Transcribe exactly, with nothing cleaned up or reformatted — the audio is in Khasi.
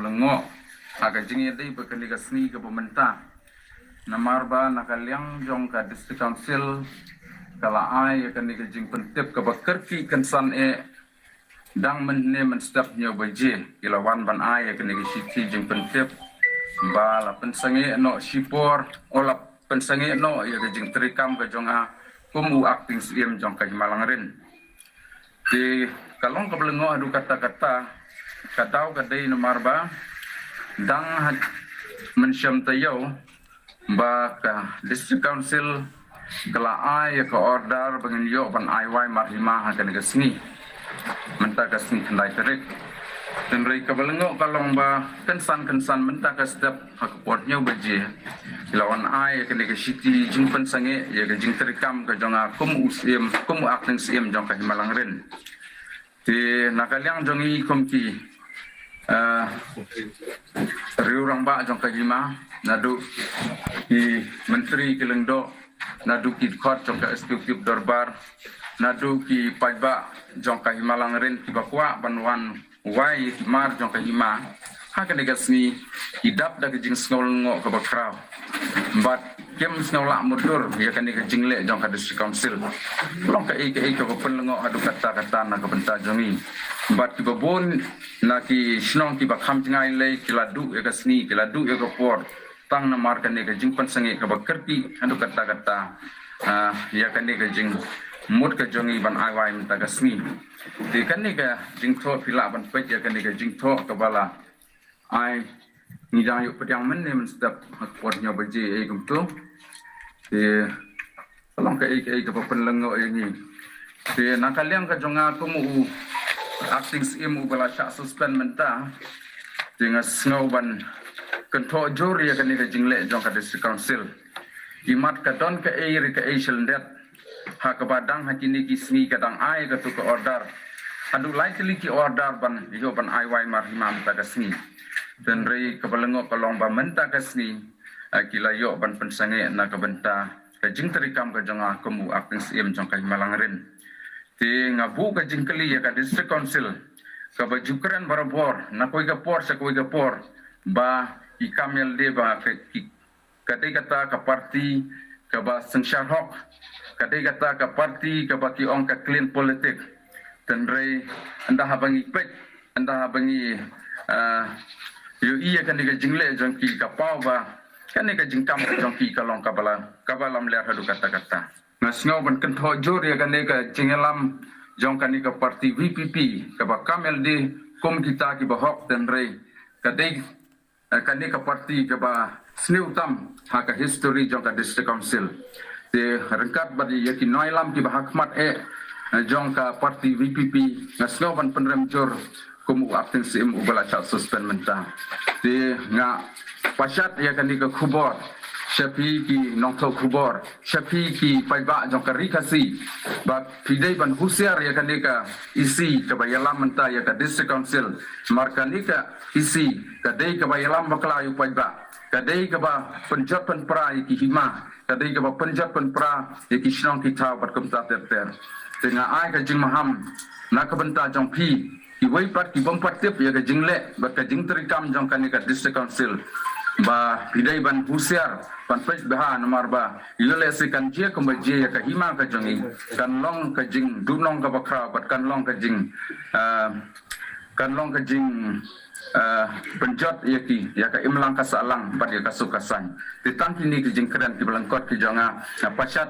Lyngngoh ha ka jingïadei bad kane ka sngi kaba mynta. Namar ba na ka liang jong ka District Council ka la ai ïa kane ka jingpyntip kaba kyrkieh kynsan eh, dang mynne mynstep hynñiew baje ki la wan ban ai ïa kane ka shithi jingpyntip ba la pynsangeh noh shipor, o la pynsangeh noh ïa ka jingtrei kam ka jong nga kum u Acting Syiem jong ka Hima Langrin. Te ka long kaba lyngngoh haduh katta katta, ka daw ka dei namar ba dang ha mynshem taïew ba ka District Council ka la ai ïa ka order ba ngin ïoh ban ai wai marhima ha kane ka sngi, mynta ka sngi khyndai tarik. Hynrei kaba lyngngoh ka long ba kynsan kynsan mynta ka step ha ka por hynñiew baje ki la wan ai ïa kane ka shithi jingpynsangeh ïa ka jingtrei kam ka jong nga kum u Syiem, kum u Acting Syiem jong ka Hima Langrin. Te na ka liang jong ngi kum ki, ah, riew rangbah jong ka Hima, naduh ki Myntri, ki Lyngdoh, naduh ki dkhot jong ka Executive Dorbar, naduh ki paidbah jong ka Hima Langrin kiba kwah ban wan wai mar jong ka Hima ha kane ka sngi, ki dap da ka jingsngew lyngngoh kaba khraw bad kim sngew lah mutdur ïa kane ka jingleh jong ka District Council. Long kaei kaei kaba pynlyngngoh haduh katta katta na ka bynta jong ngi. Bad kiba bun na ki shnong kiba kham jngai lei ki la duh ïa ka sngi, ki la duh ïa ka por tang namar kane ka jingpynsangeh kaba kyrkieh haduh katta katta, ah, ïa kane ka jingmut ka jong ngi ban ai wai mynta ka sngi. Te kane ka jingthoh phi lah ban peit ïa kane ka jingthoh kaba la ai, ngi dang ïoh pdiang mynne mynstep ha ka por hynñiew baje ei kumto. Te ka long kaei kaei kaba pynlyngngoh ïa ngi. Te na ka liang ka jong nga kum u Acting Syiem uba la shah suspend mynta, te nga sngew ban kynthoh jur ïa kane ka jingleh jong ka District Council. Imat ka don kaei re kaei shlyndet ha kaba dang ha kine ki sngi ka dang ai kato ka order. Haduh lai tylli ki order ban ïoh ban ai wai marhima mynta ka sngi. Hynrei kaba lyngngoh ka long ba mynta ka sngi, ah, ki la ïoh ban pynsangeh na ka bynta ka jingtrei kam ka jong nga kum u Acting Syiem jong ka Hima Langrin. Te nga buh ka jingkylli ïa ka District Council kaba ju kren barabor na kawei ka por sha kawei ka por ba ki kam ïalade ba ka, ki, ka dei kata ka parti kaba synshar hok, ka dei kata ka parti kaba ki ong ka clean politic. Hynrei ynda haba ngi peit, ynda haba ngi, ah, ïohi ïa kane ka jingleh jong ki ka paw ba kane ka jingkam ka jong ki ka long kaba la, kaba lamler haduh katta katta. Nga sngew ban kynthoh jur ïa kane ka jingïalam jong kane ka parti V P P kaba kam ïalade kum kita kiba hok, hynrei ka dei, eh, kane ka parti kaba sniew tam ha ka history jong ka District Council. Te ryngkat bad ïa ki nongïalam kiba ha khmat eh, eh, jong ka parti V P P, nga sngew ban pynrem jur kum u Acting Syiem uba la shah suspend mynta. Te nga pashat ïa kane ka khubor sha phi ki nongthoh khubor, sha phi ki paidbah jong ka Ri Khasi, ba phi dei ban husiar ïa kane ka E C kaba ïalam mynta ïa ka District Council. Namar kane ka E C ka dei kaba ïalam bakla ïa u paidbah, ka dei kaba pynjot pynpra ïa ki hima, ka dei kaba pynjot pynpra ïa ki shnong ki thaw bad kumta ter ter. Te nga ai ka jingmaham na ka bynta jong phi kiwei pat ki bym pat tip ïa ka jingleh bad ka jingtrei kam jong kane ka District Council, ba phi dei ban husiar, ban peit bha, namar ba ïoh lehse kan jia kumba jia ïa ka hima ka jong ngi, kan long ka jingduhnong kaba khraw bad kan long ka jing, ah, kan long ka jing, ah, pynjot ïa ki, ïa ka imlang ka sahlang bad ïa ka suk ka saiñ. Te tang kine ki jingkren kiba lyngkot ki jong nga, nga pashat.